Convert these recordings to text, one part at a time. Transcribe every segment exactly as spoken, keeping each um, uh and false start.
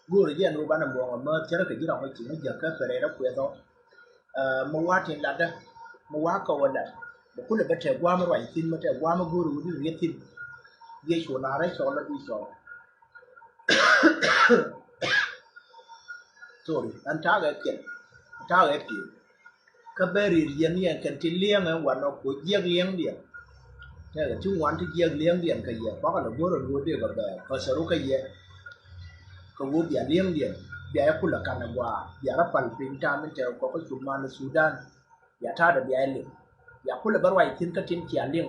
Go̱o̱rä jɛ ɛn ɣöö banɛ muɔ̱ɔ̱ŋ amäth cärä kɛ ji̱ ram ɔ ci mi jäkä kɛ rɛɛt ɛ kuɛth ɔ. Ɛ, mi wa̱a̱ tin latdä, mi wa̱a̱ kɛ wä lat. Mi kulɛ bä tɛk gua̱a̱m ruac thi̱n, mi tɛk gua̱a̱m go̱o̱rä wä di riet thi̱n. Yɛ cu la̱r ɛ cɔl ɛ bi cɔl. Sorry, ɛn ta̱a̱ ɣɛ piɛl, ta̱a̱ ɣɛ piɛl. Kä ben ri̱i̱t yɛn yɛn kɛn ti li̱eŋ ɛn wanɔ kɛ ɣöö jiɛk li̱eŋdiɛn. Tɛkɛ ti ŋuan ti jiɛk li̱eŋdiɛn kɛ yɛ, bakɛ lɛ go̱r ɛn ɣöö dee kɛ bɛ päthäru kä yɛ. Kɛ ɣöö bia li̱eŋdiɛn, bia yɛ kulɛ ka̱n ɛ gua̱a̱, bia rɔ pal piny ta̱a̱ min tɛkɛ kɔk kä cup man ɛ Sudan. Bia ta̱a̱dɛ bia yɛ liŋ. Bia kulɛ bä ruac thi̱n kä tin cia liŋ.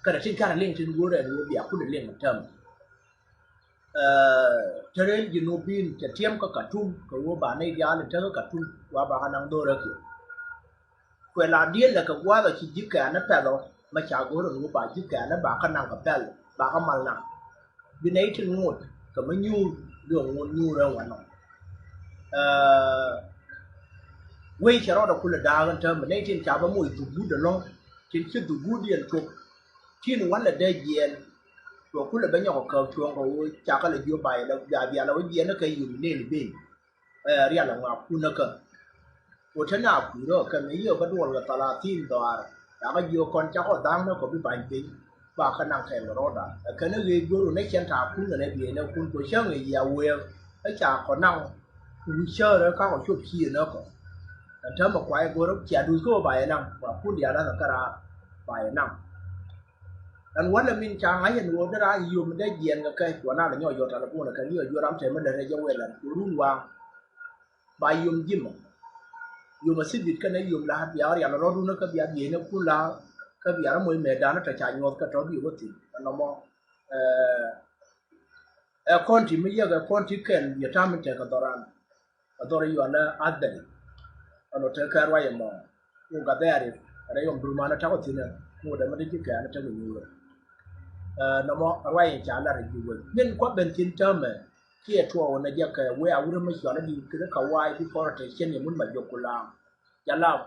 Kä rɛ tin karɛ liŋ tin go̱r ɛn ɣöö bia kulɛ liŋ ɛ täämɛ. Ɛ, te rɛl Jinubin cɛ tiɛm kä Katum kɛ ɣöö ba nɛy diaal in te kä Katum wa ba kɛ naŋ dho̱rä kiɛ. Kuɛ la diël lɛ kɛ gua̱a̱th ɔ ci ji̱ kɛ̈ɛ̈n ni pɛ̈th ɔ, mɛ ca go̱r ɛn ɣöö ba ji̱ kɛ̈ɛ̈n ni ba kɛ naŋ kɛ pɛ̈th, ba kɛ mal naŋ. Bi nɛy tin ŋot kɛ mi nyuur, bi ɔ ŋot nyuur ɛn wanɔ. Ɛ, wec cɛ rɔɔdɛ kulɛ da̱a̱k ɛn täämɛ, nɛy tin ca bä moc dhuk guut ɛlɔ̱ŋ, tin ci dhuk guut yɛn cop, tin walɛ dee jiɛɛn. Kɛ kulɛ bä nyɔk kä cuɔ̱ŋ kɛ ɣöö cakɛ lɛ jiök ba yɛ lɛ bia bia lɛ wä jiɛɛn kɛ yum nɛn ben. Ɛ, rial ɛ ŋɔak kun kä. Ɣöö te na kui̱ rɔ kɛ mi yiëë bä duɔl kɛ thalathin dhɔaar. Cakɛ jiök kɔn cakɔ dha̱a̱ŋ ni kɔ bi ba̱ny piny. Ba kä naŋ kɛɛl kɛ rɔɔda. Ɛ kɛn ni ɣëë go̱r wä ni cɛn ta̱a̱ kun kɛ ni bieyɛ ni kun kɛ cäŋ ɛ yia wëë. Ɛ ca kɔ naŋ wi̱c cäärä kakɔ cop ciëë ni kɔ. Ɛn täämɛ kuay go̱r cia duth kä wä ba yɛ naŋ. Wa kun diaal ɛ kɛ kɛ raar ba yɛ naŋ. Ɛn walɛ min ca ŋa̱c ɛn ɣöö dee raan yom dee jiɛɛn kɛ kɛ cuɔ nal nyɔk yɔt talabon kɛ liɔc juɔr ram tɛmɛ lät rɛc jɛ wɛl ɛn cuɔ run waaŋ. Ba yom ji̱mɔ. Yom a thibit kɛnɛ yom la bia rial rɔdun kä bia bieyɛ ni kun la kä bia rɔ moc mɛɛdan tɔ ca nyuɔth kɛ tɔ bi wä thi̱n. Ɛn nɔmɔ, ɛ, ɛ kɔn ti mi yɛk ɛ kɔn ti kɛl yɛ tam in tɛk kɛ dhɔran. Ɛ dhɔr i̱ yualɛ athbɛli. Ɛn ɔ tekɛ ruac ɛmɔ. Ku gathɛɛri rɛy ɣɔm durman ɛ takɔ thi̱n ɛ. Ku dɛmɛ ti ji̱ kɛɛn ɛ tekɛ nyuurɛ. Ɛ, nɔmɔ ruac in ca lar ɛ ji̱ wec min kua̱ ben thi̱n täämɛ. Kiɛ tuɔɔk nɛ jɛ kɛ wee a wurɛ mi cualɛ di kɛ kä wa̱a̱ di kɔrɛ te cien yɛ mun ma jɔk ku la̱a̱ŋ. Ca la̱a̱ŋ.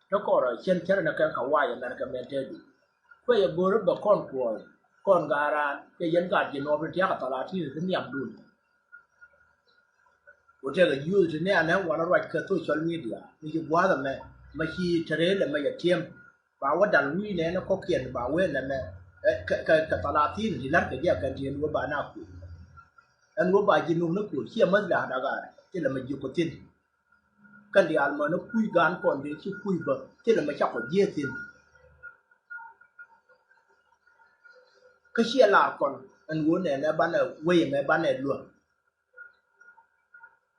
Te kɔrɛ cien cärɛ nɛ kɛ kä wa̱a̱ yɛ lar kɛ mɛn te di. Kuɛ yɛ go̱o̱rä bɛ kɔn kuɔɔy kɔn ga̱a̱ raan kɛ yɛn gaat ji̱ nɔɔp in tiakä thalatin ti nhiamdun. Ku tɛkɛ youth ti nɛɛnɛ wanɛ ruac kɛ social media mi ci gua̱a̱th ɛmɛ mɛ ci te rëël ɛmɛ yɛ tiɛm. Ba wä dal wi̱i̱ nɛɛnɛ kɔ̱kiɛn ba wee nɛmɛ, ɛ, kɛ, kɛ, kɛ thalathin ti la̱r kɛ jiɛk kɛn ti ɛn wä ba na kuc. Ɛn wä ba ji̱ nukni kuc ciɛ mäth da̱a̱k da̱a̱k ar thilɛ mɛ ji̱ ku thi̱n. Kɛn diaal mäni kuc gaan kɔn dee ci kuc bä thilɛ mɛ cakɔ jiee thi̱n. Kä ciɛ laar kɔn ɛn wä nɛnɛ banɛ wec ɛmɛ banɛ luäk.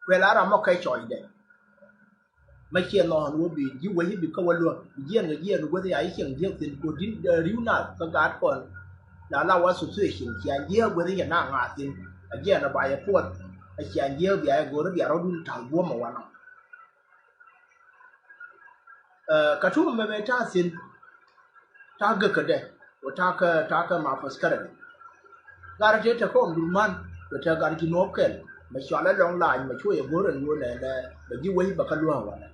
Kuɛ la ram mɔ kɛ cɔcdɛ. Mɛ ciɛ nhɔn wä bi ji̱ wec i̱ bi kä wä luäk bi jiɛn kɛ jiɛn weth ya i̱ cieŋ jiäk thi̱n kɛ di̱n, ɛ, ri̱w nath kä gaat kɔn. La la wä association cia jiäk weth i̱ cɛ na ŋa̱a̱ thi̱n. A jiɛn ɛ ba yɛ puɔth. A cia jiäk bia yɛ go̱r i̱ bia rɔ̱dun ta̱l guɔ̱mɛ wanɔ. Ɛ, Katum mɛmɛ ta̱a̱ thi̱n. Ta̱a̱ gekädɛ. Wä ta̱a̱ kä, ta̱a̱ kä ma paskärɛ. Gat tëë te kɔm durman. Wä te gat ji̱ nuɔ̱ɔ̱p kɛl. Mɛ cualɛ lɔŋ laany mɛ cuɔ yɛ go̱r ɛn ɣöö nɛnɛ. Bɛ ji̱ wec bɛ kä luäŋ wanɛ.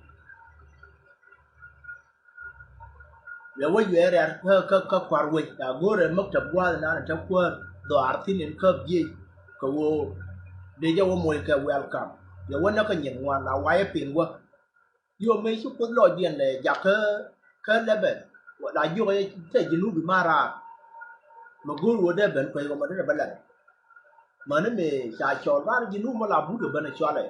Yɛ wec yɛ rɛ̈r kä, kä, kä kua̱r wec. Ya go̱r ɛ mäktäb gua̱a̱th nanɛ te kuäär. Dhɔaar thi̱n in käp jiec. Kɛ ɣöö. Dee jɛ wä moc kɛ welcome. Yɛ wä näk kä nyin ŋuan la wayɛ pin wä. Yom mëë ci Kuoth lɔcdiɛn lɛ jak kä, kä Lɛbɛn. La jiök ɛ tɛ Jinubi ma raar. Mɛ go̱o̱r ɣöö dee ben kuec ɣɔmɔ dee bä la̱t. Mäni mëë ca cɔl raar Jinubi mɔ la but ɛ ben ɛ cɔalɛ.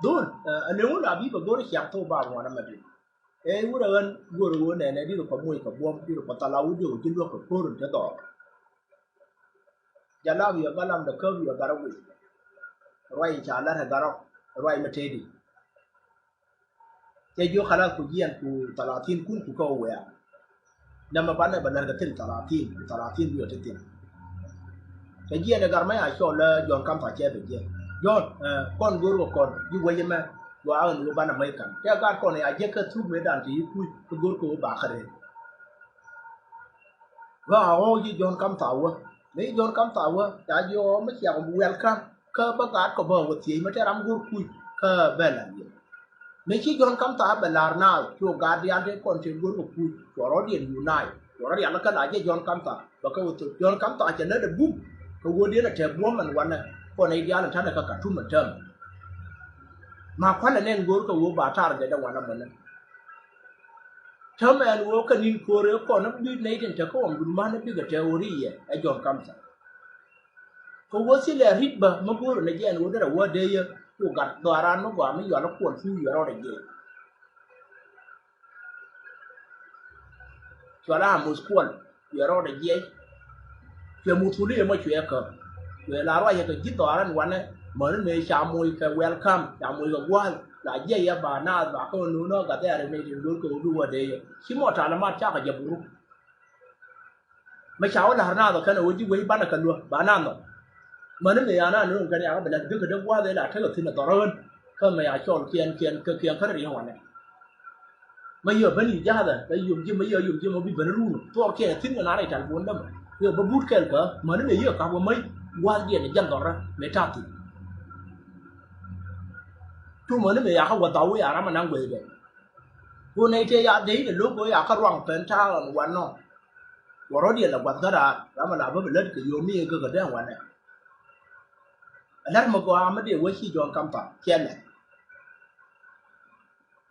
Dho̱l, ɛ, ɛ leŋ wun a bi bɛ go̱o̱r ciaŋ thok ba ŋuan ɛmɛ dee. Ɛ wurɛ ɣän go̱o̱r ɣöö nɛnɛ di̱t kɔ moc kɛ buɔ̱m, di̱t kɔ thal a wut di̱t kɔ ji̱ luäk kɛ ko̱r in te dhɔɔr. Jalab yɔ galam dɛ käp yɔ garɔ wi̱c. Ruac in ca la̱t ɛ garɔ, ruac mɛ tëëdi. Cɛ jiök kalath ku jiɛn ku thalathin kun ku kä wɛ̈ɛ̈. Nɛmɛ banɛ bɛ lɛr kɛ thil thalathin ku thalathin wi̱i̱ ɔ ti thil. Cɛ jiɛn ɛ gar mɛ a cɔl lɛ Jɔ̱ɔ̱n Kam Tha̱a̱ cɛ bɛ jiɛn. Jɔ̱ɔ̱n, ɛ, kɔn go̱o̱r kɛ kɔn ji̱ wec ɛmɛ gɔaa ɣän ɣöö banɛ mäc ka̱n. Cɛ gaat kɔn ɛ a jiäk kä thuk mëëdan ti yi kuc kä go̱o̱r kɛ ɣöö ba kä rɛl. Ɣä a ɣɔw ji̱ Jɔ̱ɔ̱n Kam Tha̱a̱ wä. Mi Jɔ̱ɔ̱n Kam Tha̱a̱ wä ca ji̱ ɣɔw mi ciak welcome kä bä gaat kɔ bä wä thiec mi te ram go̱o̱r kuc kä bɛ la̱t yɛ. Mi ci Jɔ̱ɔ̱n Kam Tha̱a̱ bɛ la̱r naath cu gaat diaal te kɔn te go̱o̱r kɔ kuc cuɔ rɔ̱diɛn unite cuɔ rɔ rial kä la ji̱ Jɔ̱ɔ̱n Kam Tha̱a̱ bɛ kä wä thok Jɔ̱ɔ̱n Kam Tha̱a̱ cɛ lät ɛ bum. Kä wä diɛn ɛ tɛp buɔ̱m ɛn wanɛ kɔn ɛ diaal ɛn ta̱nɛ kä Ka̱tum ɛn täämɛ. Ma kualɛ nɛn go̱o̱r kɛ ɣöö ba tar gɛ dɛ wanɛ mänä. Täämɛ ɛn ɣöö kɛ ni̱n ko̱o̱r ëë kɔn ni bi nɛy tin te kä Omdurman bikɛ te ɣöö ri yɛ ɛ John Kamtha. Kɛ ɣöö thilɛ ri̱t bä mi go̱o̱r ni jɛ ɛn ɣöö derɛ wä dee yɛ ku gat dhɔaaran mi gɔaa mi yual kuɔl cu yuɛ rɔɔdɛ jiɛc. Cual a muth kuɔl cuɛ rɔɔdɛ jiɛc. Cuɛ muth wuli yɛ mɔ cuɛ kä cuɛ la ruacɛ kɛ ji̱ dhɔaaran wanɛ mäni mëë ca moc kɛ welcome ca moc kɛ gua̱a̱th la jiɛc yɛ ba naath ba kä nunä gat dhɛɛr ni tin go̱o̱r kɛ wä bi wä dee yɛ ci mɔ talimat cakɛ jɛ buru. Mi ca wä la̱r naath ɔ kɛn ɛ wä ji̱ wec banɛ kɛ luäk ba naath nɔ. Mäni mëë ya naath ni rum kɛn yakä bi la̱t bikɛ dee gua̱a̱th ëë la tekɛ thi̱n ɛ dhɔrä ɣän. Kä mëë ya cɔl kiɛn kiɛn kä kiɛn kä ri̱ŋ wanɛ. Mi yio̱w ben i̱ ja̱a̱thɛ kɛ yom ji̱ mi yio̱w yom ji̱ mi bi ben run thuɔɔr kiɛn ɛ thi̱n kɛ naath rɛy talipon dämɛ. Yio̱w bä but kɛl kä mäni mëë yio̱w kap wä mäc gua̱a̱th diɛn ɛ jɛn dhɔrä mëë ta̱a̱ thi̱n. Cu mäni mëë yakä wä dhɔw wi̱i̱ a ram ɛ naŋ guecdɛ. Ku nɛy tëë ya dee inɛ lo̱k ɣöö yakä ruaŋ pɛn ta̱a̱ ɣän wanɔ. Wä rɔ̱diɛn la gua̱th kä raar ram ala bä bi lät kɛ yio̱o̱mi kä kɛ dee wanɛ. Ɛ la̱r mi gɔaa mi dee wä ci John Kamtha ciɛ lɛ.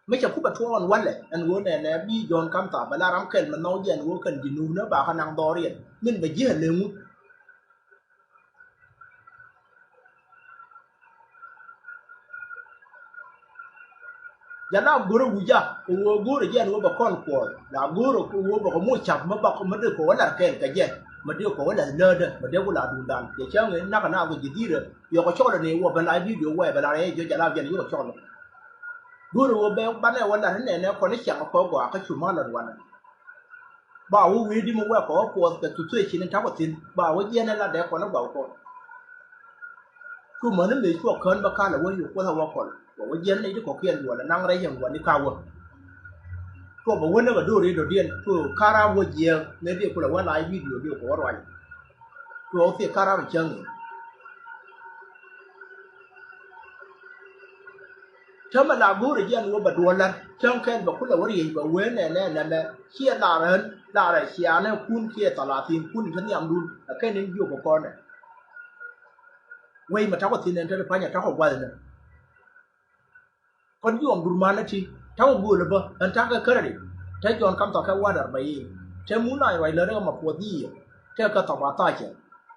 Mi cɛ kupɛ tuɔɔk ɛn walɛ ɛn ɣöö nɛnɛ bi John Kamtha bɛ la ram kɛl mi nhɔk jɛ ɛn ɣöö kɛn ji̱ nuuknä ba kä naŋ dhɔriɛn min bɛ ji̱ ɛ leŋ ŋut. Jɛ la go̱rä wi̱ca kɛ ɣöö go̱rä jɛ ɛn ɣöö bɛ kɔn kuɔɔth la go̱rä kɛ ɣöö bɛ kɛ moc ca̱p mi bak mi dee kɛ wä lar kɛɛl kɛ jɛ mi dee kɛ wä lar läätdä mi dee ku la duundan jɛ cäŋ in nak nak kɛ ji̱ dhi̱rä yɔkɛ cɔl ni wä bɛ la bidio wɛ bɛ la rɛy jɛ jɛ la jɛ ni yɔkɛ cɔl. Go̱rä ɣöö bɛ banɛ wä lar inɛnɛ kɔn i̱ cɛŋ kɔ gɔaa kä cu mal lar wanɛ. Ba wä wi̱i̱di mi wɛɛkɔ wä kuɔth kɛ thuthue cin in ta̱kɔ thi̱n ba wä jiɛn in la dɛɛ kɔn in gɔw kɔn. Cu mäni mëë cuɔ kään bä ka̱n ɛ wä yuk kuoth ɛ wä kɔl wä wä jiɛn in i̱ ti kɔ̱kiɛn duɔl ɛ naŋ rɛy yɛn guɔ̱n i̱ ka wä. Cuɔ bɛ wä näk ɛ do̱r i̱ dɔ̱diɛn cu ka̱ra̱a̱m wä jiɛɛk mëë dee kulɛ wä la̱a̱c bidio dee kɔ wä ruac. Cuɔ wä thiek ka̱ra̱a̱m cäŋ i̱. Täämɛ la go̱o̱rɛ jiɛn wä bɛ duɔl lar cäŋ kɛn bɛ kulɛ wä riey bɛ wee nɛnɛ nɛmɛ ciɛ lar ɣän lar ɛ cianɛ kun kiɛ thalathin kun in te nhiamdun ɛ kɛn in jiök kɛ kɔnɛ. Wec mɛ takɔ thin ɛn te ri pa̱nyɛ takɔ gua̱th ɛnɛ. Kɔn jiɔm durmanä ti takɔ gööl ɛ bä ɛn takɛ kärɛ ri te Jɔ̱ɔ̱n kam thɔkɛ wa̱där bɛ i̱ te mun la̱a̱ny ruac lät ɛ kɛ ma puɔth i̱ yɛ te kɛ thɔp a tha̱a̱cɛ.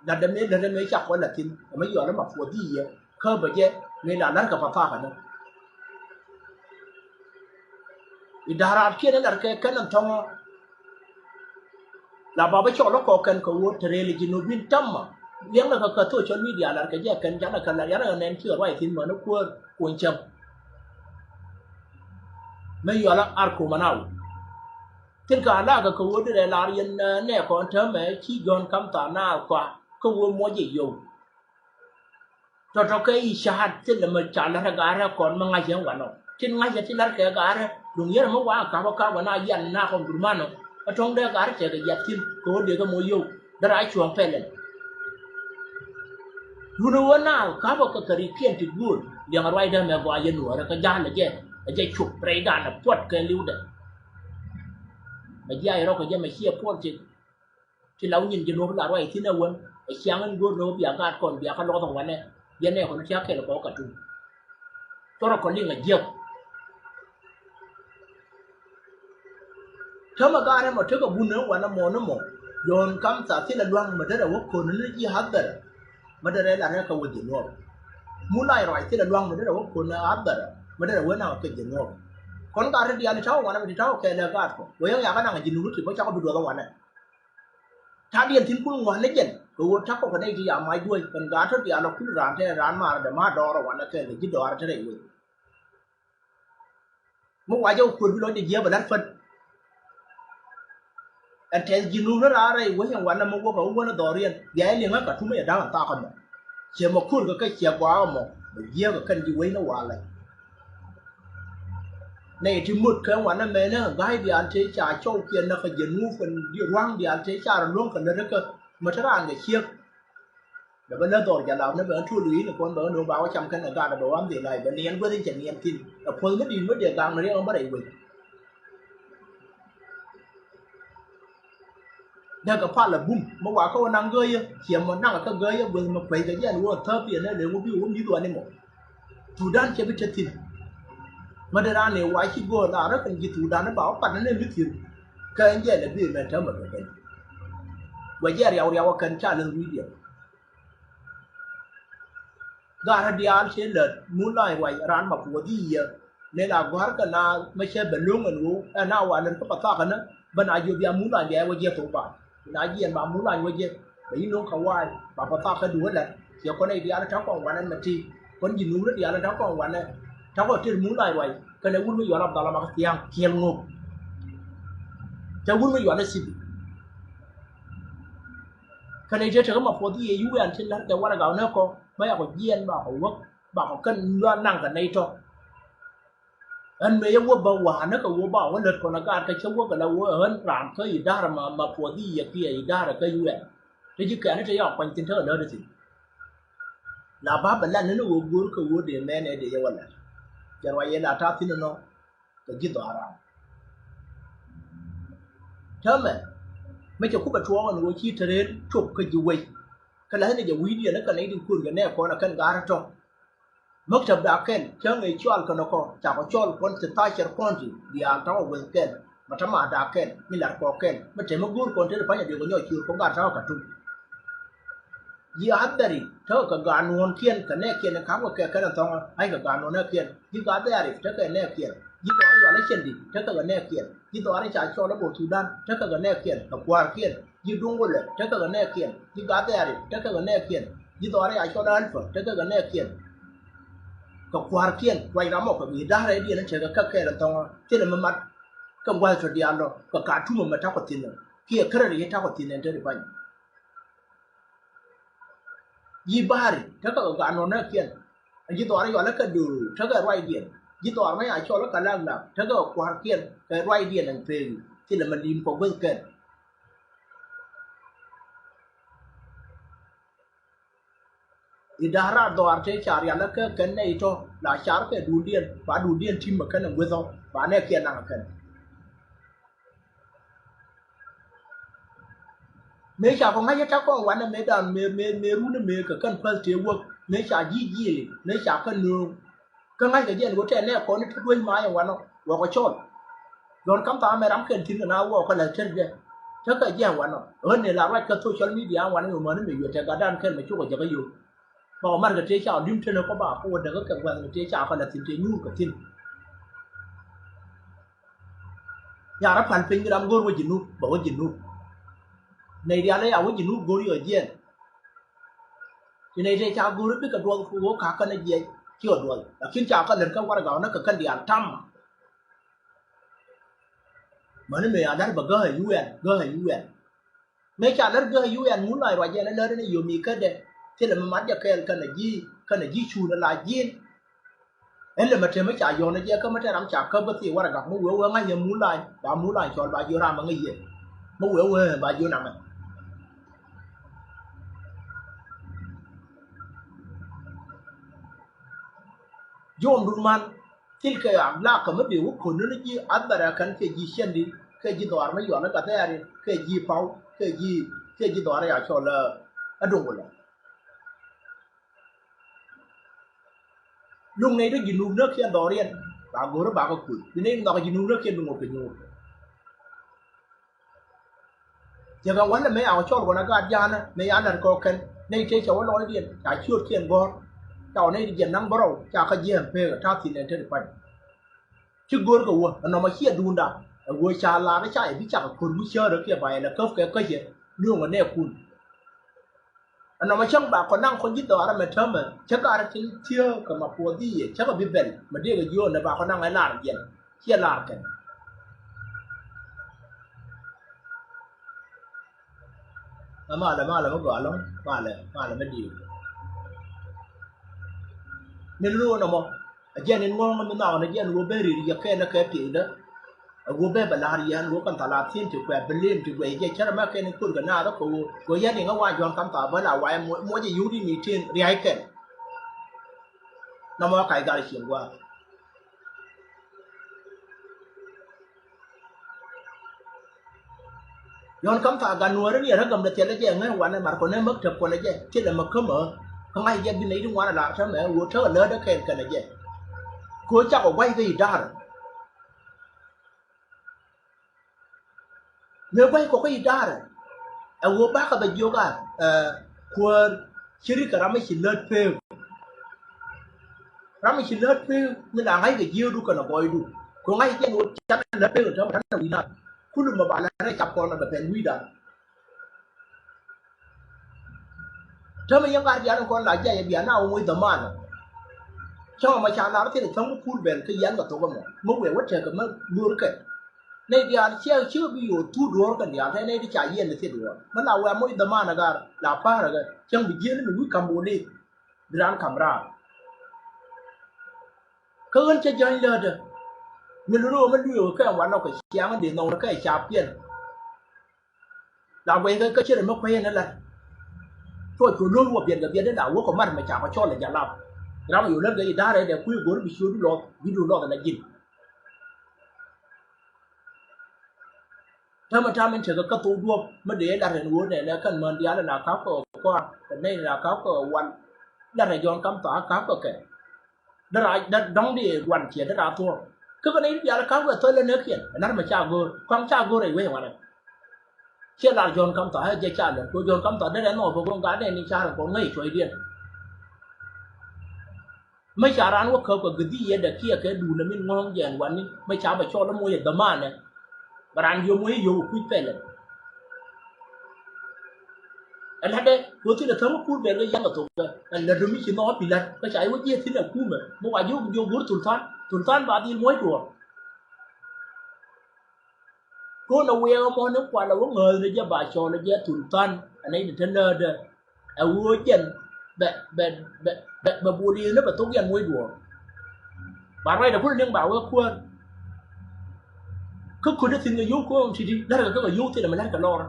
Lat dɛ mëë lät dɛ mëë cak kɔ lat thi̱n ɛ mi yɔal ɛ ma puɔth i̱ yɛ kä bɛ jɛ mëë la la̱rkɛ pa tha̱a̱kä ni. I̱ da̱raatkiɛn ɛ la̱rkɛ kɛn ɛn thɔ̱ŋɔ. La ba bä cɔl ɛ kɔk kɛn kɛ ɣöö te rëël ji̱ nubin ta̱mä liɛŋnɛ kɛ kä social media la̱rkɛ jɛ kɛn canɛ kɛ la̱r yanɛ kɛ nɛn ci kɛ ruac thi̱n mäni kuäär kuɔny cäŋ. Mëë yɔal ɛ ar kumä na wä. Thilkɛ alakä kɛ ɣöö derɛ lar yɛn nɛ kɔn täämɛ ci Jɔ̱ɔ̱n kam tha̱a̱ŋ naath kɔaa kä ɣöö muɔc jɛ yio̱w. Tɔ̱tɔ̱ kɛ i̱ ca̱a̱t thilɛ mɛ ca la̱t ɛ ga̱a̱rä kɔn mɛ ŋa̱c yɛn wanɔ tin ŋa̱c yɛ ti la̱t kɛ ga̱a̱rä duŋ yɛn mɛ wa̱a̱ ka̱pä ka̱pä na yian na kɔn durmanɔ. Ɛ tɔ̱ŋ dee ga̱a̱rä tɛkɛ yiat thi̱n kɛ ɣöö dee kɛ mɔ yio̱w derɛ a cuɔ̱ɔ̱ŋ pɛlɛn. Duundɛ ɣöö naath ka̱pä kɛ kɛ rikiɛn ti guul liɛŋ ruacdä mɛ gɔaa yɛn nuɔ̱ɔ̱rä kɛ ja̱a̱l ɛ jɛ ɛ jɛ cop rɛydan ɛ puɔt kɛ li̱wdɛ. Ɛ jiac rɔ̱ kɛ jɛ mɛ ciɛ puɔt ti ti la wä nyin ji̱ nuɔ̱ɔ̱r la ruac thi̱n ɛ wän ɛ ciaŋ in go̱o̱r ni wä bia gaat kɔn bia kä lɔth ɛ wanɛ. Yɛn ɛ kɔn ti a kɛl kɔɔk kä tum. Cɔrɔ kɔn liŋ ɛ jiäk. Täämɛ ga̱a̱rɛ mɔ tekɛ bun ni wanɛ mɔ ni mɔ. Jɔ̱ɔ̱n kam tha̱a̱ŋ thilɛ lua̱ŋ mɛ derɛ wä ko̱n ni ji̱ hadhɛrɛ. Mɛ derɛ la rɛk kɛ wä ji̱ nuɔ̱ɔ̱r. Mu lac ruac thilɛ lua̱ŋ mɛ derɛ wä ko̱n ni hadhɛrɛ mɛ derɛ wä naŋ kɛ ji̱ nuɔ̱ɔ̱r. Kɔn ga̱a̱r ti diaal i̱ ta̱wä wanɛ mɛ ti ta̱wä kɛɛl ɛ gaat kɔ wä yäŋ yakä naŋ ji̱ nuɔ̱ɔ̱r ti bä cakɔ bi duɔth ɛ wanɛ. Ta̱diɛn thi̱n kun ŋua̱n ni jɛn kɛ ɣöö ta̱kɔ kɛ nɛy ti ya mac duɔ̱c kɛn gaat tɔ diaal ɔ kul raan te raan maarä dɛ ma̱a̱ dɔɔr ɛ wanɛ kɛɛl kɛ ji̱ dɔɔr te rɛy wec. Mi wacɛ wä kuäär bi lɔcdɛ jiääk bɛ la̱t pät. Ɛn tɛth ji̱ nuuk ni raar rɛy wec ɛn wanɛ mi wäkɛ wä wänä dhɔriɛn bia jɛ liŋä kɛ tumä jɛ da̱ŋ ɛn thaak ɛmɔ. Ciɛ mɛ kuäär kɛ kɛ ciɛ gɔaa ɛmɔ bɛ jiääk kɛ kɛn ji̱ wec ni walɛ. Nɛy ti mot kɛ wanɛ mɛnɛ ga̱a̱c diaal tëë ca cɔwkiɛn näk kɛ ji̱ nuuk kɛn rua̱ŋ diaal tëë ca rɔ luäŋ kɛ lät kä mɛ te raan kɛ ciek. Bɛ bä lät dhɔr jalap ni bɛ ɣän tuɔl wi̱i̱ni kɔn bɛ ɣän no̱o̱ŋ ba wä cam kɛn ɛ gat ɛ bɛ wam dhil lac bɛ niɛn guäth in cɛ niɛn thi̱n ɛ puɔ̱th mi di̱i̱t mi dee gaŋ ni riɛk ɣän bä rɛy wec. Däk ɛ pal ɛ bum mi wakä wä naŋ gääyä ciɛ mɔ naŋ ɛ kä gääyä guäth mɛ kuɛy kɛ jɛn wä thäp yɛn ɛ lëŋ wä bi wä mi̱th wani mɔ. Thudan cɛ bi te thi̱n. Mä dee raan ni wa ci go̱o̱r la rä kɛn ji̱ Thudan ba wä pat ni mi thi̱n. Kä ɛn jɛ lɛ bi mɛ täämɛ kɛ kɛn. Wɛ jɛ riaw riaw kɛn ca lɛ wi̱i̱diɛ. Garä diaal cɛ lät mun la̱a̱c ruac raan ma puɔth i̱ yiëë. Mëë la gɔ̱a̱r kɛ na mä cɛ bɛ lo̱ŋ ɛn ɣöö ɛn a wa lät kä pa thakä ni bä na jiök bia mun la̱a̱c bia wä jiɛ thok ba. Na jiɛn ba mun la̱a̱c wä jiɛ bɛ yi no̱o̱ŋ kɛ wa̱a̱c ba pa thakä duŋ wä lät. Ciɛ kɔn nɛy diaal ta̱ kɔn wanɛ mɛ ti kɔn ji̱ nuuri diaal ta̱ kɔn wanɛ. Ta̱ kɔn tet mun la̱a̱c ruac kɛnɛ wut mi yual Abdallah Mak Thiaŋ kiɛl ŋok. Cɛ wut mi yual ɛ thibi. Kɛnɛ jɛ tekɛ ma puɔth i̱ yɛ U N tin la̱r kɛ warɛ gaw nɛ kɔ bä yakɔ jiɛn bakɔ wäk bakɔ kɛn lua̱a̱ naŋ kɛ nɛy tɔ. Ɣän mëë yɛ wä bä wa̱a̱ näk kɛ wä ba wä lät kɔn a gaat kɛ cä wä kɛ la wä ɣän raan kä i̱ da̱rä ma ma puɔth i̱ yɛ kiɛ i̱ da̱rä kä U N. Te ji̱ kɛn te yakɔ kuany thi̱n tekɛ lät thi̱n. La ba bɛ lat ni ni wä go̱o̱r kɛ wä dee mɛn ɛ dee yɛ wä lat. Jɛ ruac yɛ la ta̱a̱ thi̱n inɔ. Kɛ ji̱ dhɔaran. Täämɛ mi cɛ kupɛ tuɔɔk ɛn ɣöö ci te rëër cop kä ji̱ wec. Kä la̱th ni jɛ wi̱i̱diɛn ni kɛn nɛy tin kuɔn kɛ nɛɛkɔn ɛ kɛn ga̱a̱r tɔ̱. Mäktäp da̱a̱kɛn cäŋ ëë cɔal kɛn ɛ kɔ cakɔ cɔl kɔn ti tha̱a̱ cɛr kɔn ti diaal ta̱wä wethkɛn. Mɛ ta̱ ma̱a̱ da̱a̱kɛn mi la̱r kɔɔkɛn mi tɛmɛ go̱o̱r kɔn te ti pa̱ny ɛ diɔk ɛ nyɔk ciöör kɔn ga̱a̱r ta̱wä ka̱ tum. Ji̱ Adhɛri tekɛ kɛ gaat nuɔ̱ɔ̱nkiɛn kɛ nɛɛkiɛn in ka̱pkɛ kɛ kɛn in thɔ̱ŋä, ɣa̱ckɛ gaat nuɔ̱ɔ̱n nɛɛkiɛn. Ji̱ Gadhɛarif tekɛ nɛɛkiɛn. Ji̱ dhɔaar Yual Cɛndi tekɛ kɛ nɛɛkiɛn. Ji̱ dhɔaar ca cɔl ɛ Bor Thudan tekɛ kɛ nɛɛkiɛn kɛ kua̱rkiɛn. Ji̱ Duŋ Wulɛ tekɛ kɛ nɛɛkiɛn. Ji̱ Gadhɛarif tekɛ kɛ nɛɛkiɛn. Ji̱ dhɔaar ca cɔl ɛ Alpha tekɛ kɛ nɛɛkiɛn kɛ kua̱rkiɛn. Ruac ram ɔ kɛ bi da̱rɛ diɛn in tekɛ kɛ kɛɛl in thɔ̱ŋä thilɛ mi mat kɛ gua̱th tɔ diaal ɔ kɛ Katum ɛmɛ ta̱kɔ thi̱n ɔ kiɛ kärɛ ri ta̱kɔ thi̱n ɛn te ri pa̱ny. Ji̱ Ba̱a̱ri tekɛ kɛ gaat nɔ̱ɔ̱n nɛɛkiɛn. Ji̱ dhɔaar Yual ɛ kɛ Do̱o̱r tekɛ ruacdiɛn. Ji̱ dhɔaar mɛ a cɔl ɛ kɛ Laklak tekɛ kɛ kua̱rkiɛn kɛ ruacdiɛn ɛn pek thilɛ mɛ li̱i̱m kɔ guäthkɛn. I̱ da̱a̱r raar dhɔaar tëë ca rial ɛ kɛ kɛn nɛy tɔ̱ la car kɛ duundiɛn ba duundiɛn ti̱m ɛ kɛn ɛ guäth ɔ ba nɛɛkiɛn naŋ ɛ kɛn. Mëë ca kɔ ŋa̱c ɛ ta̱ kɔn wanɛ mëë dan mëë mëë mëë run ɛ mëë kɛ kɛn päth tëë wäk mëë ca ji̱ jiëëli mëë ca kɛn nööŋ. Kä ŋa̱ckɛ jɛ ɛn ɣöö tɛn nɛ kɔn i̱ te duec ma̱a̱c ɛn wanɔ wɔkɔ cɔl. Lɔn kam tha̱a̱ŋ mɛ ram kɛn thi̱n kɛ na wɔɔk kä la̱th tɛr jɛ tekɛ jɛ ɛn wanɔ ɣän ni la ruac kä social media ɛn wanɔ mi mäni mi yuɛ tɛ gatdan kɛn mɛ cukɛ jɛ kä yio̱w. Ba wä mar kɛ tëë ca wä di̱m tenɛ kɔ ba kɔ wä däk kɛ gua̱th kɛ tëë ca kɔ la̱th thi̱n tëë nyuur kɛ thi̱n. Ya̱r a pal piny ram go̱o̱r wä Jinub bɛ wä Jinub. Nɛy diaal ɛ ya wä Jinub go̱o̱r yɔ jiɛn. Ci nɛy tëë ca go̱o̱r bikɛ duɔth kɛ wä ka̱kä ni jiɛc ci ɔ duɔth lakin ca kä lät kä warɛga ɔ näk kɛ kän diaal tam. Mäni mëë a lär bɛ gäk ɛ U N gäk ɛ U N. Mëë ca lär gäk ɛ U N mun lac ruac jɛn ɛ lär ni yomi kädɛ thilɛ mi mat jɛ kɛɛl kɛnɛ ji̱ kɛnɛ ji̱ cuun ɛ la ji̱n. Ɛn lɛ mɛ te mi ca yɔn jɛ kä mi te ram ca käp bä thii warɛ gak mi wee wee ŋa̱c yɛ mun la̱a̱ny ba mun la̱a̱ny cɔl ba jiö ram mi ŋäc yɛ. Mi wee wee ba jiö namɛ. Jom dun man thil kɛ ak lak kɛ mi dee wä kön ni ji̱ Athɛrɛ kɛn kɛ ji̱ Cɛndi kɛ ji̱ dhɔaar mi yɔl ni Gathɛɛri kɛ ji̱ Paw kɛ ji̱ kɛ ji̱ dhɔaar ya cɔl ɛ Duŋ Wulɛ. Luŋ nɛy ti Jinub näkiɛn dhɔriɛn ba go̱ri ba kɛ kuc bi nɛy nhɔk Jinub näkiɛn bi ŋot kɛ nyuur. Cɛ kɛ wälɛ mëë a wä cɔl kɔn a gaat ja̱a̱nä mëë a lät kɔk kɛn nɛy tëë cɛ wä lɔcdiɛn ca ciötkiɛn gɔ̱r. Ca wä nɛy ti jiɛn naŋ bärɔw ca kä jiɛɛm peek ɛ ta̱a̱ thi̱n ɛn te ti pa̱ny. Ci go̱o̱r kɛ wä ɛnɔmɔ ciɛ duunda ɛ wä ca la̱a̱k ca yɛ bi cakɛ ko̱r wi̱c cäärä kiɛ ba yɛ lɛ käp kɛ käcɛ lueŋ ɛ nɛɛkun. Ɛnɔmɔ cäŋ ba kɔ naŋ kɔn ji̱ dhɔaarä mɛ täämɛ cä garä tin thiee kɛ ma puɔth i̱ yɛ cä kɛ bi bɛl mɛ dee kɛ jiöön ɛ ba kɔ naŋ ɛ lar jiɛn ciɛ lar kɛn. Ɛ malɛ malɛ mi gɔaa lɔ̱ŋ malɛ malɛ mi di̱i̱t. Min lo̱o̱n ɛmɔ ɛ jɛn in ŋɔ̱ɔ̱ŋ mi nhɔakɔ ni jɛn wä ben ri̱i̱t yɛ kɛɛl ɛ kɛ piɛcdä. Ɛ wä bɛ bɛ la̱r yɛn wä kɛn thalathin ti kuɛ bi lim ti guɛc jɛ cärɛ mɛ kɛn i̱ kur kɛ naath ɛ kɛ wä kɛ yɛn i̱ ŋä wa jɔ̱ɔ̱n kam thaabä la wa muɔc ɛ yio̱w di mi tin ria̱c kɛn. Nɔmɔ kac gal cieŋ gua̱a̱th. Yɔ̱ɔ̱n kam thaak gat nuɔ̱ɔ̱ri ni ɛ räk gämdɛ thilɛ jɛ ŋäc wanɛ mar kɔnɛ mäk tɛp kɔnɛ jɛ thilɛ mäk kämä. Kä ŋa̱c jɛ bi nɛy ti ŋuan ɛ la̱r täämɛ ɣöö tekɛ läätdä kɛɛl kɛnɛ jɛ. Kɛ ɣöö cakɔ gua̱c kä idaarɛ. Mëë gua̱c kɔ kä idaarɛ, ɛ ɣöö bakɔ bɛ jiök a, ɛ, kuäär, ci rik kɛ ram mi ci lät pek. Ram mi ci lät pek mi la ŋa̱ckɛ jiääkdu kɛnɛ gɔɔydu. Kɛ ɣöö ŋa̱c jɛn ɣöö canɛ lät pek täämɛ, canɛ wi̱i̱ naath. Kulu mɛ ba la rɛy cap kɔn a bɛ pɛn wi̱i̱dan. Täämɛ yɛn gat diaal in kɔn la jiac ɛ bia na wä moc dhamana. Cäŋ ɛmɔ ca lar thil ɛ tha̱a̱ŋ mi kul bɛl kä yian kɛ thok ɛmɔ. Mi wëë wä tekɛ mi luɔrkɛ. Nɛy diaal ciɛ cikɛ bi yo̱o̱ thuk duɔ̱ɔ̱r kɛn diaal tɛ nɛy ti ca yiɛn ni thil duɔ̱ɔ̱r. Mi la wëë moc dhamana gar la pa̱a̱r ɛ kɛ cäŋ bi jiɛn ni mi wi̱i̱ ka̱m bol i̱ bi raan ka̱m raar. Kä ɣän cä jäny läätdä. Mi luni ɣöö mi luëë ɣöö kɛ ɛn wanɔ kɛ ciaŋ in dee nhɔk ni kɛ ca piɛn. La guɛy kä kä cierɛ mi kuäc ɛn ɛ lat. Tuɔɔc kɛ lo̱r wä biɛt kɛ biɛt in la wä kɛ mat mɛ ca kɛ cɔl ɛ jalap. Ram ɛ yo̱ lät kɛ i̱ da̱rɛ dɛ kui̱ go̱r bi ciötdu lɔth wi̱cdu lɔth ɛn a ji̱n. Täämɛ ta̱a̱ min tekɛ kä thok duɔ̱ɔ̱p mi dee lat ɛn ɣöö nɛnɛ kɛn män diaal ɛn a ka̱p kɛ kɔaar kɛ nɛy ɛn a ka̱p kɛ wal. Lat ɛ Jɔ̱ɔ̱n Kam Thɔa ka̱p kɛ kɛ. Dee ra dee dɔ̱ŋ di guan ciɛ dee ra thuɔ̱ɔ̱ŋ. Kä kɛ nɛy diaal ka̱p kɛ thöl ɛn ɛ kiɛn ɛn nar mɛ ca go̱o̱r kɔaŋ ca go̱o̱r ɛ wec wanɛ. Ciɛ lar Jɔ̱ɔ̱n Kam Thɔa ɛ jɛ ca lɛn kɛ Jɔ̱ɔ̱n Kam Thɔa derɛ nhɔk bä go̱o̱ŋ gat nɛn ni ca̱r kɔn ŋäc cuɔ̱cdiɛn. Mi ca raan wä käp kɛ gädhi yɛ dɛ kiɛ kɛ duundɛ min ŋɔ̱ɔ̱ŋ jɛn wani mi ca bɛ cɔl i̱ moc ɛ dhamanɛ. Bɛ raan yom wä i̱ yom ɛ kui̱ pɛlɛ. Ɛ la̱tdɛ kɛ ɣöö thil ɛ tha̱a̱ŋ i̱ kuur bɛl kɛ yia̱ŋ kɛ thok kɛ ɛ lät dom i̱ ci nhɔk i̱ pi̱la̱t kä ca i̱ wä jiɛth thi̱n ɛ kumɛ mi wa jiök jiök go̱r thulthan, thulthan ba dhil muɔ̱c duɔ̱ɔ̱r. Ko̱n a wiɛɛk ɛmɔ ni kual a wä ŋääth ni jɛ ba cɔl a jɛ thulthan a nɛy ni te läätdä. Ɛ ɣöö jɛn bɛ bɛ bɛ bɛ bɛ bol yeth ni bɛ thok yɛn muɔ̱c duɔ̱ɔ̱r. Ba ruacdɛ kulɛ niŋ ba wee kuäär. Kä kötdä thi̱n kɛ yio̱w ko̱o̱ŋ ti̱ti̱ la̱rkɛ kä kɛ yio̱w thilɛ mi la̱rkɛ lɔr.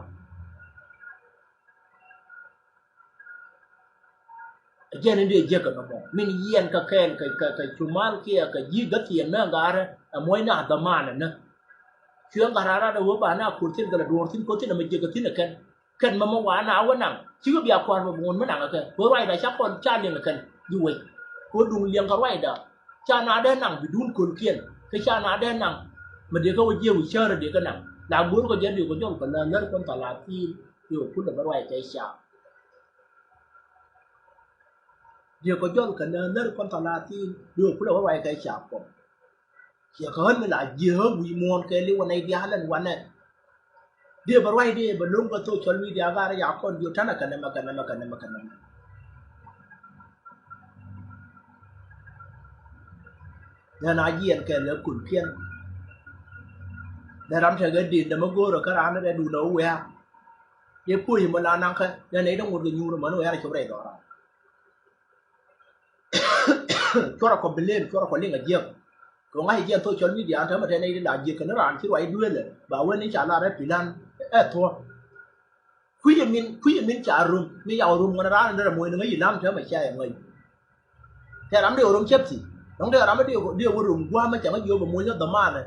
Ɛ jɛn in dee jiäk kɛ nɔmɔ min yiɛn kɛ kɛɛl kɛ kɛ kɛ cumal kiɛ kɛ ji̱ gäthiɛn mi ɛn gaarä ɛ muɔ̱cnɛ a dhamanɛ nä. Cuɛ gat raar rat ɛ ɣöö ba na ko̱r thi̱n kɛ lɛ duɔ̱ɔ̱r thi̱n ko̱r thi̱n ɛmɛ jiäk kɛ thi̱n ɛ kɛn. Kɛn mɛmɛ wa na wä naŋ cikɛ bia kua̱r bä bi ŋun mi naŋ ɛ kɛn kɛ ɣöö ruacda ca kɔn ca liɛŋ ɛ kɛn ji̱ wec. Kɛ ɣöö duŋ liɛŋ kɛ ruacda ca na dee naŋ bi duun köl kiɛn kä ca na dee naŋ. Mɛ dee kä wä jiɛk wi̱c cäärä dee kä naŋ la go̱o̱r kɛ jɛ dee kɛ jɔl kɛ lä lär kɔn thalathin. Dee kɛ kulɛ bä ruac kɛ ca. Dee kɛ jɔl kɛ lä lär kɔn thalathin dee kɛ kulɛ bä ruac kɛ ca kɔn. Ciɛ kä ɣän mi la jiääk wi̱i̱ muɔ̱ɔ̱n kɛ li̱w wanɛ i̱ diaal ɛn wanɛ. Dee bɛ ruac dee bɛ lo̱ŋ kä social media gaarä ya kɔn jiö ta̱nɛ kɛ nɛmɛ kɛ nɛmɛ kɛ nɛmɛ kɛ nɛmɛ. Nɛn a jiɛn kɛ lɛ kulkiɛn. Nɛ ram tekɛ di̱n dämä go̱o̱rä kä raan rɛ duundä wä wiaa. Dee puɔ̱c mɔ la naŋ kä nɛn nɛy dee ŋot kɛ nyuur män wiaa rɛ cop rɛy dhɔran. Cuɔrɛ kɔ bi lem cuɔrɛ kɔ liŋ a jiäk. Kɛ ŋa̱c jiɛn social media an täämɛ tɛn nɛy ti la jiäk kɛn raan ci ruac dueelɛ ba wen ni ca lar ɛ pi̱lan ɛ thuɔ̱k. Kui̱ min kui̱ min ca rom mi yaw rom ŋuɔ̱n raan in derɛ moc ni ŋäc ilam täämɛ ca yɛ ŋäc. Tɛ ram dee rom cɛp thi̱n dɔ̱ŋ dee ram dee wä rom gua̱a̱mä ca ŋäc yio̱w bɛ moc ni dhamanɛ.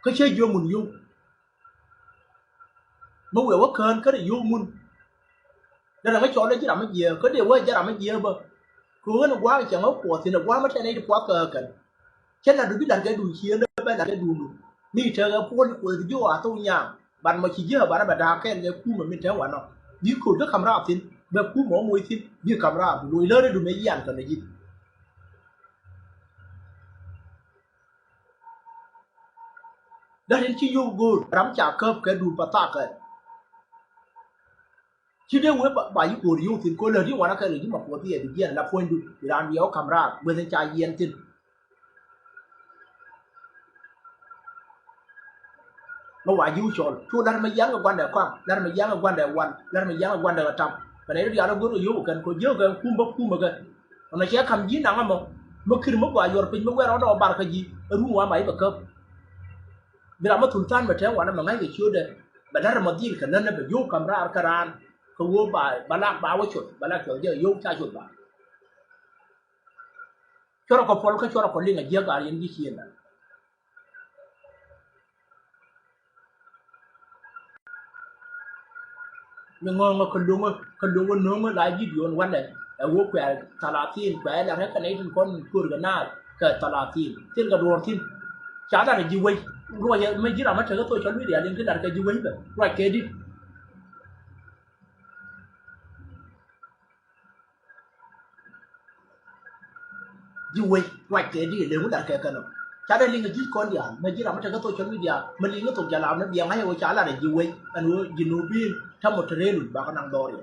Kä cä jiö mun yio̱w. Mi wëë wä kään kärɛ yio̱w mun. Dee ram mi cɔl dee ji̱ ram mi jiääk kä dee wä jɛ ram mi jiääk bä. Kɛ ɣän ɛ gua̱a̱k cɛ ŋä kuɔth thi̱n ɛ gua̱a̱k mi tɛn nɛy ti puath kɛ ɣä kɛn. Cä la̱tdu bi la̱t kɛ duun ciëëŋ dee bɛ la̱t kɛ duundu. Mi tɛkɛ puɔl kuɔth ji̱ ɣɔaa thok nyaaŋ. Ban mɔ ci jiääk banɛ bɛ da̱a̱k kɛɛl kɛ kumɛ min te wanɔ. Bi ko̱o̱t kä ka̱m raap thi̱n bɛ kumɛ wä moc thi̱n bi ka̱m raap bi loc lääri duundɛ yian kɛn ɛ ji̱. Dee rin ci yio̱w go̱o̱r ram ca käp kɛ duun pa thakɛ. Ci dee wee ba yi go̱o̱r yio̱w thi̱n ko̱ lät yi wanä kɛ lɛ ji̱ ma puɔth yɛ bi jiɛn la puɔ̱nydu bi raan wiɛ wä ka̱m raar gueth in ca yiɛn thi̱n. Mɛ wa ji̱ wä cɔl cu lar mɛ ya̱ŋ kɛ guandɛ kɔaŋ lar mɛ ya̱ŋ kɛ guandɛ wal lar mɛ ya̱ŋ kɛ guandɛ kɛ tam. Kɛ nɛ ri diaal go̱o̱r kɛ yio̱w kɛn ko̱ jiäk kɛn kum bä kumä kɛ. Mɛ cɛ ka̱m ji̱ naŋ ɛmɔ mɛ kir mɛ gɔaa yuɔr piny mɛ wɛr ɔdɔ bar kä ji̱ ɛ run wa ma i̱ bɛ käp. Bi ram mi thul tha̱a̱n mi tɛ̱ŋ wanɛ mi ŋa̱ckɛ ciötdɛ bɛ la̱t ɛmɔ dhil kɛ länä bɛ yio̱w ka̱m raar kä raan. Kɛ ɣöö ba ba lak ba wä cuɔth ba lak cuɔth jɛ yio̱w ca cuɔth ba. Cuɔrɛ kɔ puɔl kä cuɔrɛ kɔ liŋ a jiäk a riɛn ji̱ ciëënda. Mi ŋɔ̱ɔ̱ŋä kä lo̱ŋä kä lo̱ŋä no̱o̱ŋä la ji̱ diɔ̱ɔ̱n walɛ. Ɛ wä kuɛɛr thalathin, kuɛɛr lat kɛ nɛy tin kɔn kuäär kɛ naath kɛ thalathin. Thil kɛ duɔ̱ɔ̱r thi̱n. Ca lat ɛ ji̱ wec. Ruacɛ mi ji̱ ram mi te kä social media liŋ ti lat kɛ ji̱ wec bɛ. Ruac kɛ di̱t. Ji̱ wec ruac kɛ di̱t, leŋ wä lat kɛ kɛn ɔ. Ca dee liŋ ɛ ji̱ kɔn diaal mi ji̱ ram mi te kä social media mi liŋ ɛ thok jalam ni biɛŋ ɣa̱c ɛ wä ca lat ɛ ji̱ wec. Ɛn wä ji̱ nubi tamɔ te rëël wi̱c bakɛ naŋ dhɔr yɛ.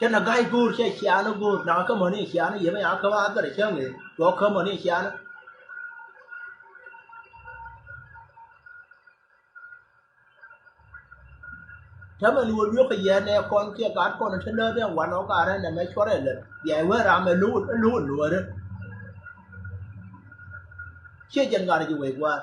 Cä na ga̱a̱c go̱o̱r cɛ ciaanä go̱o̱r na kä mäni ciaanä yɛ mɛ ya kä wa dhɛrɛ cäŋ ɛ tuɔ kä mäni ciaanä. Tämɛ ni wä luekä yɛ nɛ kɔn kiɛ gat kɔn te lääth ɛn wanɔ garɛ nɛ mɛ cuɔrɛ lät bia iwä ram ɛ lo̱w lo̱w lo̱wärä. Ciɛ jɛn gat ji̱ wec gua̱a̱r.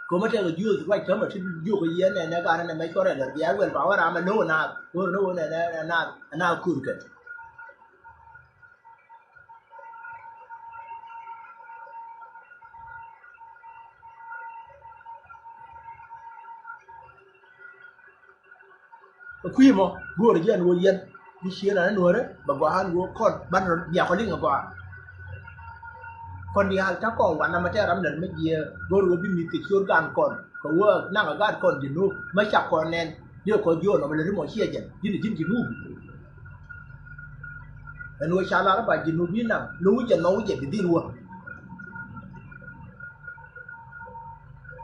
Ko̱mä tɛkɛ jiöth ruac tämɛ ti jiök kɛ yieen nɛnɛ garɛ nɛ mɛ cuɔrɛ lät bia iwɛl ba wä ram ɛ lo̱w ɛ naath go̱r lo̱w ɛ nɛnɛ ɛ naath ɛ naath kur kɛ. Ɛ kui̱ mɔ go̱o̱rä jiɛn ɣöö yɛn mi cieen an ɛ nuäärä bɛ gɔaa an ɣöö kɔn ban rɔ biakɔ liŋ ɛ gɔaa. Kɔn diaal ta̱ kɔn wanɛ mɛ tɛɛr ram lät mi jiɛɛk go̱o̱rä ɣöö bi mi̱th kɛ ciöör gan kɔn kɛ ɣöö naŋ ɛ gaat kɔn ji̱ nuuk mɛ cak kɔn nɛn. Diɛ kɔ jiöön ɔmɔ lät ri mɔ ciɛ jɛn ji̱n ji̱n ji̱ nuuk. Ɛn ɣöö ca lar ba ji̱ nuuk bi naŋ lo̱w jɛ nhɔw jɛ bi dhil wä.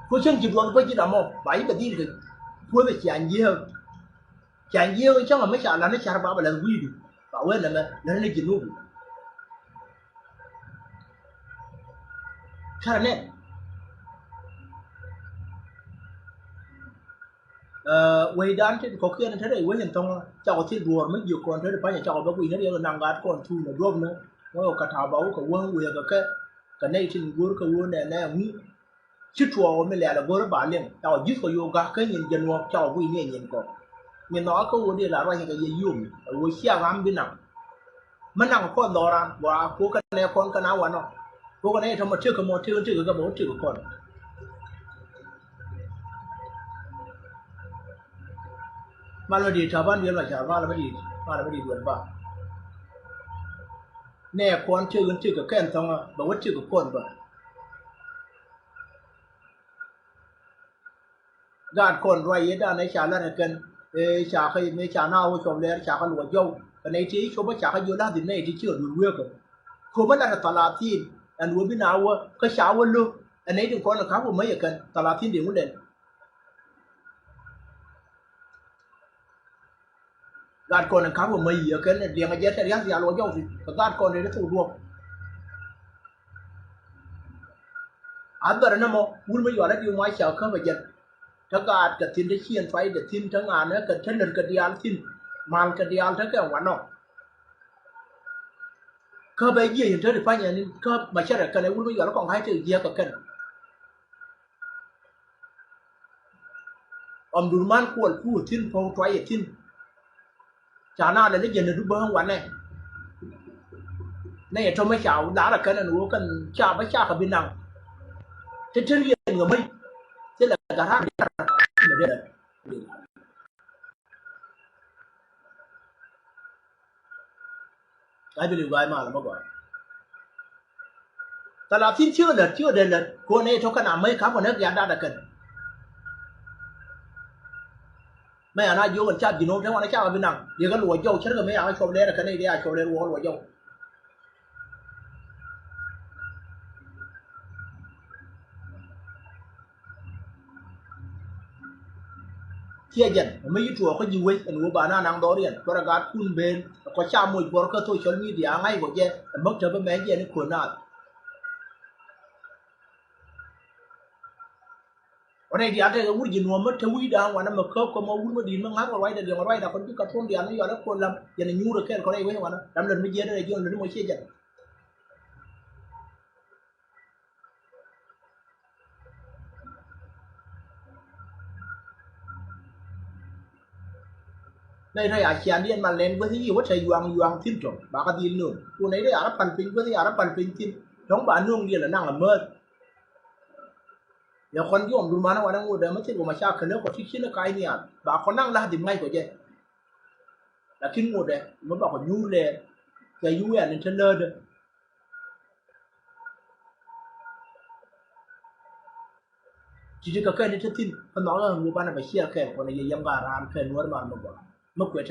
Ku cieŋ ci duɔth bä ji̱ damɔ ba yi bɛ dhil kɛ puɔth ɛ ciaŋ jiääk. Ciaŋ jiääk cäŋ ɛ mi ca la̱t ni ca̱r ba bɛ la̱th wi̱i̱du ba wen nɛmɛ la̱t ni ji̱ nuuk. Ca̱r nɛ Ɛ wecdan tin kɔ̱kiɛn te rɛy wec in thɔŋä cakɔ thil duɔ̱ɔ̱r mi jiök kɔn te ri pa̱nyɛ cakɔ bä guic ni riɛk naŋ gat kɔn thuun ɛ duɔ̱pnä. Ŋɔ̱ kɛ ta̱a̱ ba wä kɛ wäŋ wëë kɛ kɛ kɛ nɛy tin go̱o̱r kɛ wä nɛnɛ ŋu. Ci tuɔɔk mi lɛl ɛ go̱o̱r ba liŋ cakɔ ji̱th kɔ yook ga̱k kä nyin jɛ nuɔ̱ɔ̱k cakɔ guic ni ɛ nyin kɔ. Nyin nhɔakä wä dee la ruac kɛ yɛ yio̱o̱m ɛ wä ciaŋ ram bi naŋ. Mi naŋ kɔn dhɔran wa ko kɛnɛ kɔn kɛn a wanɔ. Ko kɛnɛ tɔmɔ tëk kɛ mɔ tëk tëk kɛ mɔ tëk kɔn. Mal mi di̱i̱t ta̱a̱ ban duel ma ca̱r mal mi di̱i̱t mal mi di̱i̱t wɛt ba. Nɛ kɔn tëk in tëk kɛ kɛn thɔŋä bɛ wä tëk kɔn bä. Gaat kɔn ruac yet dan ɛ ca lat ɛ kɛn ɛ ca kä mëë ca na wä cuɔp lɛɛr ca kä luɔc jɔw kɛ nɛy ti copä ca kä jiö la̱th in nɛy ti ci ɣä duel wieekä. Köpä lat ɛ thalathin ɛn wä bi na wä kä ca wä lo̱k ɛ nɛy ti kɔn ɛ ka̱p wä mäc ɛ kɛn thalathin dee wä lɛl. Gaat kɔn in ka̱p kɛ mäc yiëë kɛn in liɛŋɛ jɛ tɛt ya̱th rial wä jɔw thi̱n kɛ gaat kɔn in thok duɔ̱p. A dhɔr in ɛmɔ wul mi yual ɛ diw ma ca käp ɛ jɛn. Te gaat kɛ thi̱n te ciɛn tuac kɛ thi̱n te ŋa̱a̱n ɛ kɛ te lät kɛ diaal thi̱n mal kɛ diaal te kɛ wanɔ. Käp ɛ jiɛc in te ri pa̱ny ɛn in käp ma cärɛ kɛn ɛ wul mi yual ɛ kɔn ka̱c tek jiɛk kɛ kɛn. Ɔm dun man kuɔl ku thi̱n pɔw tuay thi̱n. Ca na lɛ ni jɛn du bäŋ wanɛ. Nɛ yɛ tɔmɛ ca lar kɛn ni wä kɛn ca bä ca kɛ bi naŋ. Te te riɛn ŋä mäc. Thilɛ ga̱r ram. I believe guy mal mɔ gɔaa. Thalathin ciö lät ciö dee lät ko nɛ tɔ kɛn a mäc ka̱p kɛ nɛ giat dat a kɛn. Mɛ ana jiök ɛn ca ji̱n ɣöö te wanɛ ca kɛ bi naŋ yɛ kɛ luɔc jɔw cärkɛ mëë a kɛ cuɔp lɛɛr a kɛn i̱ dee a cuɔp lɛɛr wä kɛ luɔc jɔw. Thiecɛn ɛ mi yi tuɔɔk kä ji̱ wec ɛn ɣöö ba na naŋ dhɔriɛn kuɛrɛ gaatkun ben ɛ kɔ ca moc buɔr kä social media a ŋa̱c kɔ jɛ ɛ mäk te bä mɛn jɛ ni kuäär naath. Ɣän ɛ diaal tekɛ wur ji̱ nuɔ̱ɔ̱m mi te wi̱i̱dan wanɛ mɛ käp kɛ mɔ wur mi di̱i̱t mi ŋa̱th kɛ ruacdɛ liɛŋ ruacdɛ kɔn ji̱ kä tuɔ̱ŋ diaal mi yɔal ɛ kuɔn lam yɛn ɛ nyuur ɛ kɛɛl kɔn ɛ wec wanɛ ram lät mi jiɛɛt ɛ jiɔn lät mi mɔ ciecɛn. Nɛy tɔ ya ciandiɛn mal nɛn guäth i̱ wä te yuaŋ yuaŋ thi̱n tɔ ba kä dhil nööŋ. Ku nɛy tɔ ya rɔ pal piny guäth i̱ ya rɔ pal piny thi̱n tɔ̱ŋ ba nööŋ diɛl ɛ naŋ ɛ määth. Yɛ kɔn jiɔm dun manä wanɛ ŋot dee mä thil wä ma ca kälä kɔ ti cin ɛ kac nhial ba kɔn naŋ la̱th dhim ŋa̱c kɔ jɛ. Lakin ŋotdɛ mi bakɔ nyuur lɛɛr kɛ UN in te läätdä. Ti̱ti̱ kɛ kɛn in te thi̱n kä nhɔk ɣän wä banɛ bɛ ciɛl kɛn kɔnɛ yɛ yɛm kä raan kɛn Nuäär mar mi gɔaa mi kuɛ